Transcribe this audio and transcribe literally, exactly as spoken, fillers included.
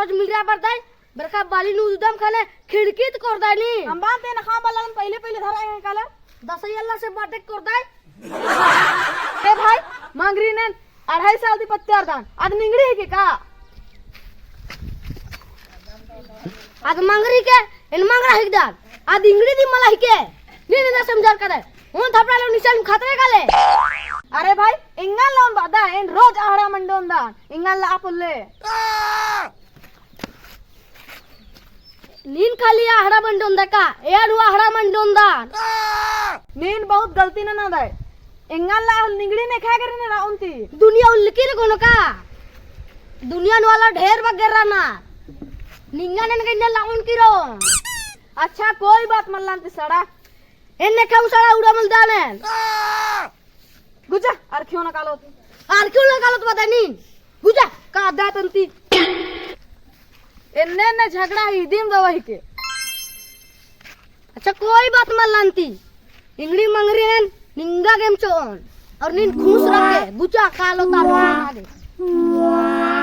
आज मिलरा बरदाई, बरखा बाली नू उदम खाने खिड़की त कोरदाई नी। अम्बा ते नखा बलन पहिले पहिले धरा है काला। दसई अल्ला से बाटे कोरदाई। ए भाई, मंगरी नेन अढ़ाई साल ती पत्यार दान, अद निंगड़ी हिके का? अद मंगरी के, एन मंगरा हिकदान, अद इंगड़ी दी मला हिके, नीन एन्ने समझार करे, ओन थपड़ा लो निशान खतरे काले। अरे भाई, एंगन ला ओन बअदन, एन रोज अहड़ा मंडोन दान, एंगन ला आप ले। नीन खाली अहड़ा मंडोन दा का, एन हूँ अहड़ा मंडोन दान। नीन बहुत गलती नना दय। एंगन ला निंगड़ी नेखा गे रअनर ओन्ती। दुनिया उल्लकी रई कोनो का? दुनिया नू आलर ढेर बग्गे रअनर। निंगन एन गे इन्ने ला ओन किरो। अच्छा, कोई बात मल्ला अन्ती सड़ा। एन नेखा हूँ सड़ा उड़ा मलदन एन। गुजा, अरखियो ना कालोत। अरखियो ना कालोत बअदन नीन। गुजा, का अद्दा तन्ती। एन्ने एन्ने झगड़ा ही दिम दवा हिके। अच्छा, कोई बात मल्ला अन्ती। इंगड़ी मंगरी एन निंगा गेम चोन। और नीन खुश रखे, गुजा कालोत अरखियो ना गे।